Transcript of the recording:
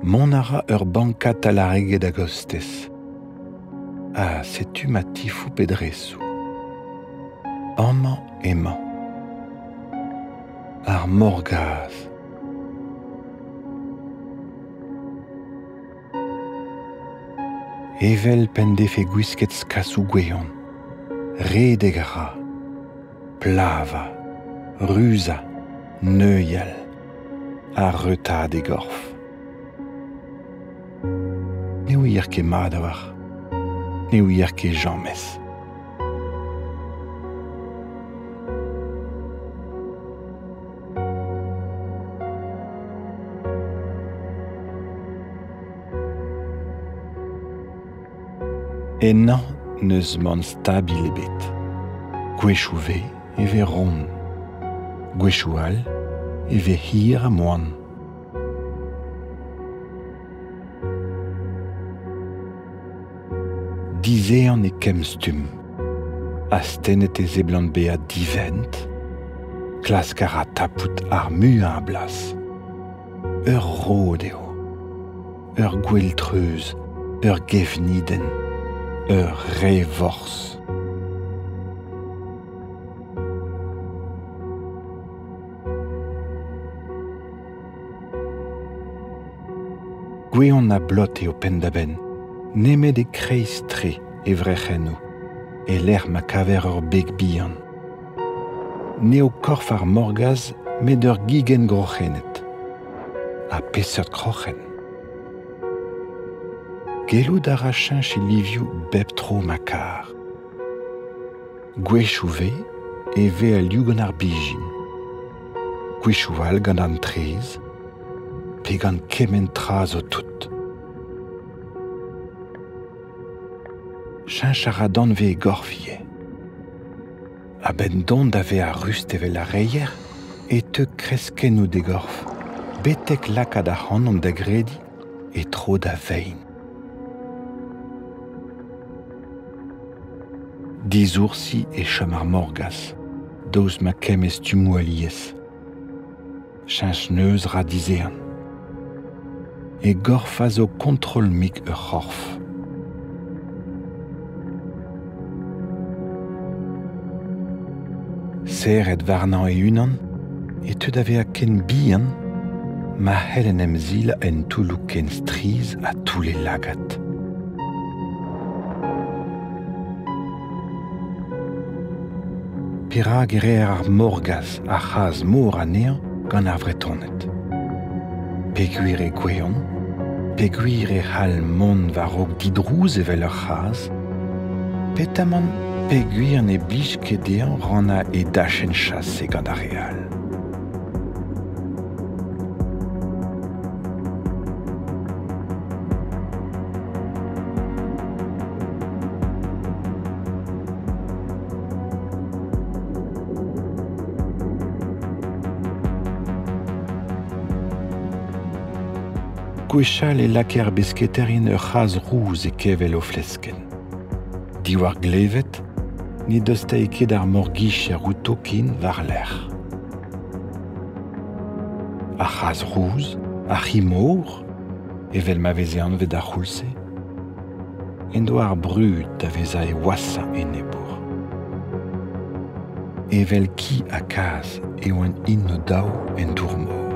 Mont a ra ur bankad talareged a-gostez. Ha setu ma tifoup e dresoù. Amañ emañ. Ar morgazh. Evel p'en defe gwisket skasoù gweon. Redek a ra. Plavañ, ruzañ, neuial. Ha reutaat e gorf. Ne ouier ket mat a-walc'h. Ne ouier ket james. Ennañ n'eus mann stabil ebet. Gwechoù 'vez e vez ront. Gwechoù all e vez hir ha moan. Dizehan e kemm stumm. Astennet e seblant bezañ divent. Klask a ra tapout ar muiañ a blas. Ur rod eo. Ur gwel-treuz, ur gevnidenn, ur re-vorzh. Gweon ha blot eo penn-da-benn, nemet e-kreiz-tre e vrec'hennoù, e-lec'h ma kaver ur beg bihan. N'eo korf ar morgazh met ur gigenn groc'henet. Ha peseurt kroc'hen ! Gellout a ra cheñch e livioù bep tro ma kar. Gwechoù 'vez e vez a-liv gant ar bezhin, gwechoù all gant an traezh pe gant kement tra zo tout. Cheñch a ra danvez e gorf ivez. A-benn dont da vezañ rust evel ar reier e teu kreskennoù d'e gorf, betek lakaat ac'hanomp da grediñ e tro da vein. Disoursi e chom ar morgazh, daoust ma kemm e stummoù alies. Cheñch neuz 'ra dizehan. E gorf a zo kontrol-mik ur c'horf. Serret warnañ e-unan e teu da vezañ ken bihan ma c'hell en em silañ en toulloù ken strizh ha toull e lagad. Perak e reer ar morgazh ar c'hazh mor anezhañ gant ar Vretoned? Peogwir e gouezont, peogwir e c'hall mont war-raok didrouz evel ur c'hazh, petamant peogwir ne blij ket dezhañ rannañ e dachenn chase gant ar re all. Gwechall e lakaer besketaerien ur c'hazh rous e kevell o fleskenn. Diwar glevet, ne dostae ket ar morgicher outo ken war-lerc'h. Ar c'hazh rous, ar c'hi-mor, evel ma veze anvet ar c'houlz-se, en doa ar brud da vezañ e washañ enebour. Evel ki ha kazh e oant int o-daou en dour-mor.